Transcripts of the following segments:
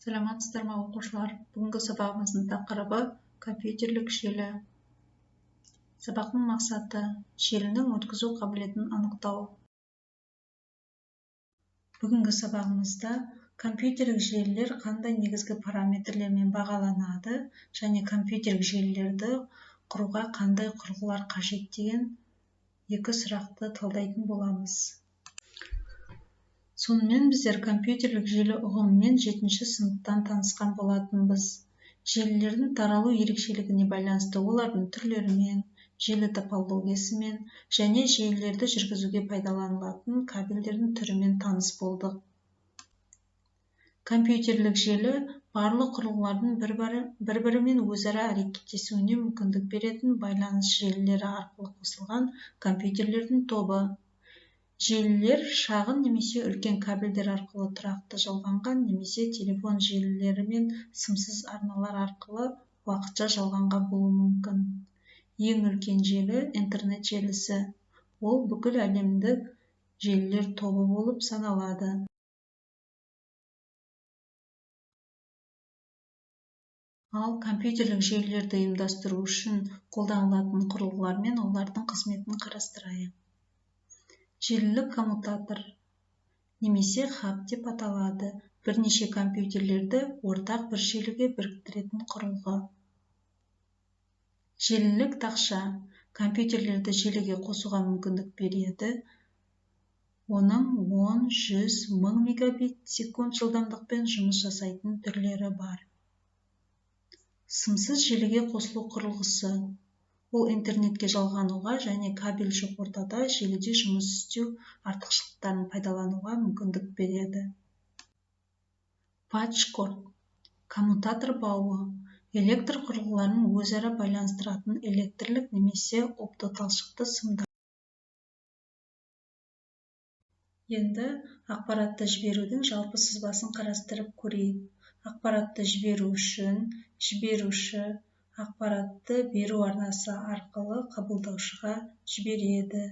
Саламатсыздар ма, оқушылар! Бүгінгі сабағымыздың тақырыбы компьютерлік желі. Сабақтың мақсаты: желінің өткізу қабілетін анықтау. Бүгінгі сабағымызда компьютерлік желілер қандай негізгі параметрлермен бағаланады және компьютерлік желілерді құруға қандай құрылғылар қажет деген екі сұрақты талдайтын боламыз. Сонымен, біздер компьютерлік желі ұғымымен 7 сыныптан танысқан болатынбыз. Желілердің таралу ерекшелігіне байланысты олардың түрлерімен, желі топологиясымен және желілерді жүргізуге пайдаланылатын кабельдердің түрімен таныс болдық. Компьютерлік желі барлық құрылғылардың бір-бірімен өзара әрекеттесуіне мүмкіндік беретін байланыс желілері арқылы қосылған компьютерлердің тобы. Желілер шағын немесе үлкен кабельдер арқылы тұрақты жалғанған немесе телефон желілері мен сымсыз арналар арқылы уақытша жалғанған болуы мүмкін. Ең үлкен желі интернет желісі. Ол бүкіл әлемдік желілер тобы болып саналады. Ал компьютерлік желілерді ұйымдастыру үшін қолданылатын құрылғылар мен олардың қызметін қарастырайық. Желілік коммутатор немесе хаб деп аталады. Бірнеше компьютерлерді ортақ бір желіге біріктіретін құрылғы. Желілік тақша компьютерлерді желіге қосуға мүмкіндік береді. Оның 10, 100, 1000 мегабит секунд жылдамдықпен жұмыс жасайтын түрлері бар. Сымсыз желіге қосылу құрылғысы. Ол интернетке жалғануға және кабель жоқ ортада желіде жұмыс істеу артықшылықтарын пайдалануға мүмкіндік береді. Патчкорд коммутатор бауы электр құрылғыларын өзара байланыстыратын электрлік немесе оптоталшықты сымдар. Енді ақпаратты жіберудің жалпы сызбасын қарастырып көрейік. Ақпаратты жіберу үшін жіберуші ақпаратты беру арнасы арқылы қабылдаушыға жібереді.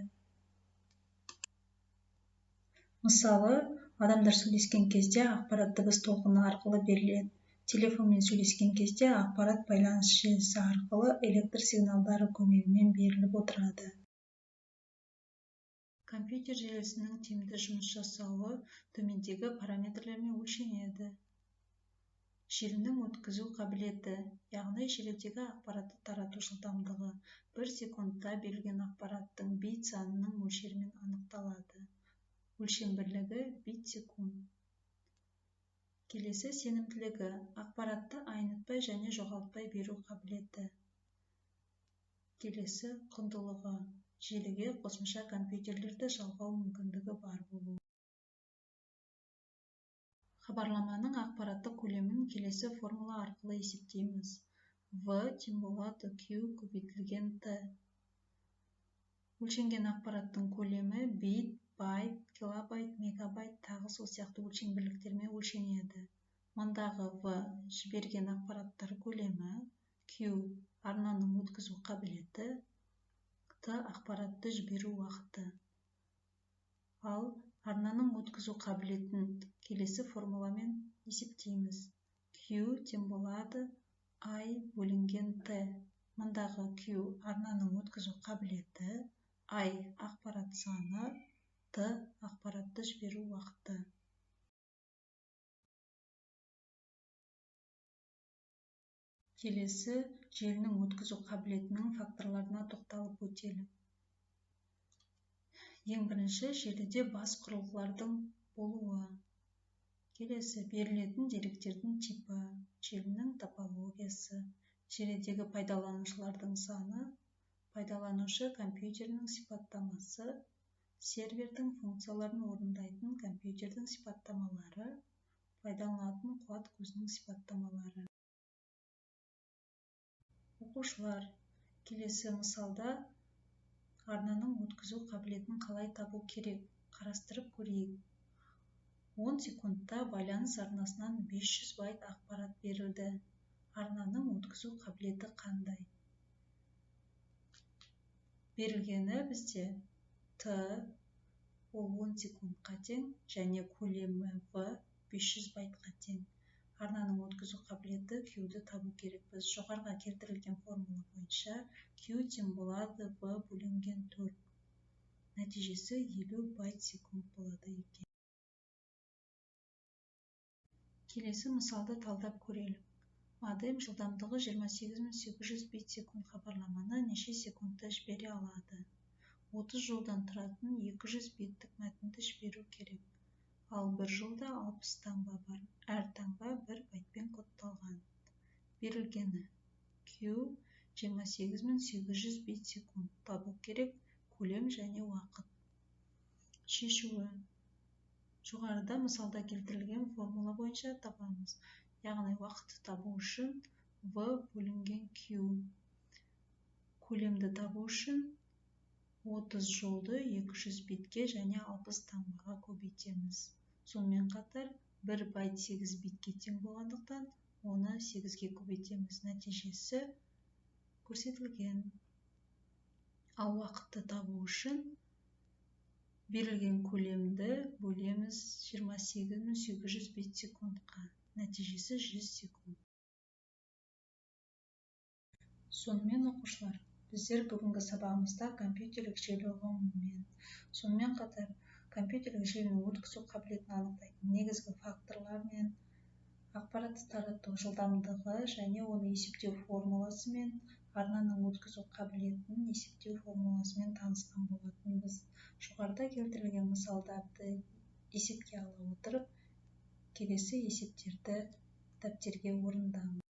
Мысалы, адамдар сөйлескен кезде ақпарат дыбыс толқыны арқылы беріледі. Телефонмен сөйлескен кезде ақпарат байланыс желісі арқылы электр сигналдары көмегімен беріліп отырады. Компьютер желісінің тиімді жұмыс жасауы төмендегі параметрлермен өлшенеді. Желінің өткізу қабілеті, яғни желідегі ақпаратты тарату жылдамдығы, бір секундта берілген ақпараттың бит санының мөлшерімен анықталады. Өлшем бірлігі бит секунд. Келесі сенімділігі, ақпаратты айнытпай және жоғалтпай беру қабілеті. Келесі құндылығы, желіге қосымша компьютерлерді жалғау мүмкіндігі бар болуы. Хабарламаның ақпараттық көлемін келесі формула арқылы есептейміз. В тең болады Q көбейтілген Т. Өлшенген ақпараттың көлемі бит, байт, килобайт, мегабайт, тағы сол сияқты өлшем бірліктермен өлшенеді. Мұндағы В жіберген ақпараттар көлемі, Q арнаның өткізу қабілеті, Т ақпаратты жіберу уақыты. Ал арнаның өткізу қабілетін келесі формуламен есептейміз. Q тең болады I бөлінген T. Мұндағы Q арнаның өткізу қабілеті, I ақпарат саны, T ақпаратты жіберу уақыты. Келесі желінің өткізу қабілетінің факторларына тоқталып өтелік. Ең бірінші желіде бас құрылғылардың болуы. Келесі берілетін деректердің типі, желінің топологиясы, желідегі пайдаланушылардың саны, пайдаланушы компьютерінің сипаттамасы, сервердің функцияларын орындайтын компьютердің сипаттамалары, пайдаланылатын қуат көзінің сипаттамалары. Оқушылар, келесі мысалда арнаның өткізу қабілетін қалай табу керек, қарастырып көрейік. 10 секундта байланыс арнасынан 500 байт ақпарат берілді. Арнаның өткізу қабілеті қандай? Берілгені бізде Т, ол 10 секундқа тең және көлемі В 500 байтқа тең. Арнаның өткізу қабілеті Q-ді табу керекпіз. Жоғарыға келтірілген формула бойынша Q тең болады V бөлінген 4. Нәтижесі 50 байт секунд болады екен. Келесі мысалды талдап көрелік. Модем жылдамдығы 28800 бит секунд хабарламаны неше секундта жібере алады? 30 жолдан тұратын 200 беттік мәтінді жіберу керек. Ал бір жолда 60 таңба бар. Әр таңба 1 байтпен кодталған. Берілгені Q 28800 бит секунд. Табу керек көлем және уақыт. Шешуі. Жоғарыда мысалда келтірілген формула бойынша табамыз. Яғни уақытты табу үшін V бөлінген Q. Көлемді табу үшін 30 жолды 200 битке және 60 таңбаға көбейтеміз. Сонымен қатар 1 байт 8 битке тең болғандықтан, оны 8-ге көбейтеміз. Нәтижесі көрсетілген. Ал уақытты табу үшін берілген көлемді бөлеміз 28800 бит секундқа. Нәтижесі 100 секунд. Сонымен, оқушылар, біздер бүгінгі сабағымызда компьютерлік желі ұғымымен, сонымен қатар компьютерлік желінің өткізу қабілетін анықтайтын негізгі факторлармен, ақпаратты тарату жылдамдығы және оны есептеу формуласымен, арнаның өткізу қабілетін есептеу формуласымен танысқан болатынбыз. Жоғарыда келтірілген мысалдарды есепке ала отырып, келесі есептерді дәптерге орындаңыз.